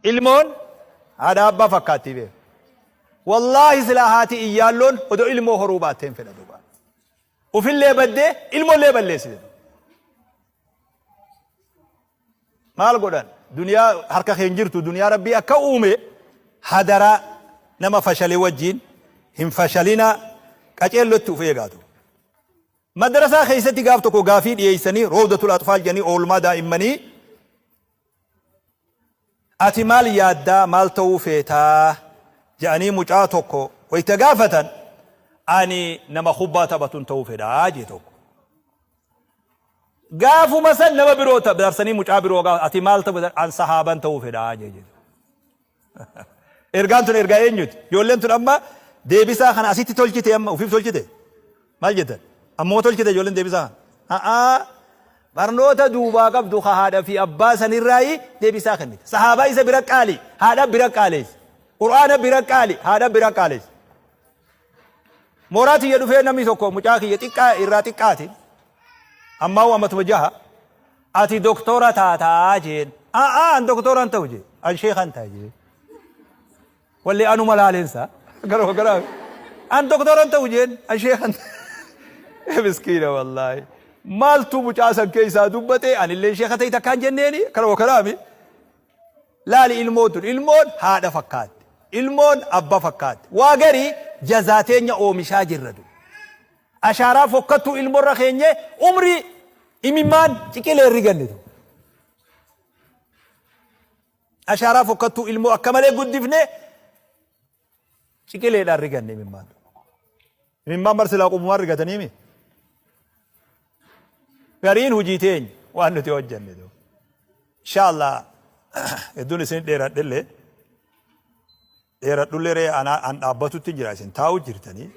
Ilmoon haadha abbaa fakkaattii beeku. Wallaahi silaa haati iyyaalloon odoo ilmoo horuu baatteen fedha duuba. Ufillee baddee ilmoollee balleessite. Maal godhan? Duniyaa harka kee hin jirtu duniyaa rabbii akka uume hadaraa nama fashale wajjiin hin fashalina qaceellotti uf eegaatu. Madrasaa keessatti gaaf tokko gaafii dhiyeessanii roowdatul axfaal jedhanii oolmaa daa'immanii Ati maal yaaddaa, maal ta'uu feetaa? Ja'anii mucaa tokko wayta gaafatan, ani nama kubbaa taphatun ta'uu fedha jee tokko. Gaafuma san nama biroo dabarsanii mucaa biroo gaafatan, ati maal ta'uu fedha? An sahaaban ta'uu fedha jee jee. Ergaan tun ergaa eenyuti? Ijoolleen tun amma deebisaa kana asitti tolchite amma ofiif tolchite? Maal jettan? Ammuma tolchite ijoolleen deebisaa kana? A'aa barnoota duubaa qabdu ka haadha fi abbaa sanirraayi deebisaa kennite. Sahaabaa isa bira qaali, haadha bira qaaleessi. Qur'aana bira qaali, haadha bira qaaleessi. Mooraa tiyya dhufee namni tokko mucaa kiyya xiqqaa irraa xiqqaati. Ammaa amatuma jaha. Ati doktora taataa jeen. A'aa an doktora hin ta'u jee. An sheekan ta'a jee. Walli anuma laaleensa. Garuu gara an doktora hin ta'u jeen. An sheekan ta'a. Miskiina wallaahi. Maaltu mucaa san keessaa dubbate anillee sheeka ta'e takkaan jenneeni kanuma kanaami. Laali ilmoon tun ilmoon haadha fakkaatti. Ilmoon abba fakkaatti. Waa garii jazaa teenya oomishaa jirra du. Ashaaraa fokkattuu ilmorra keenye umrii imimmaan ciqilee riganne du. Ashaaraa fokkattuu ilmoo akka malee guddifne ciqileedhaan riganne imimmaan. Imimmaan bar silaa qubumaan rigataniimi. Gariin hujii teenya waan nuti hojjanne du. Inshallah hedduun isin dheeradhellee dheeradhullee ree an dhaabbatutti jira isin taa'u jirtanii.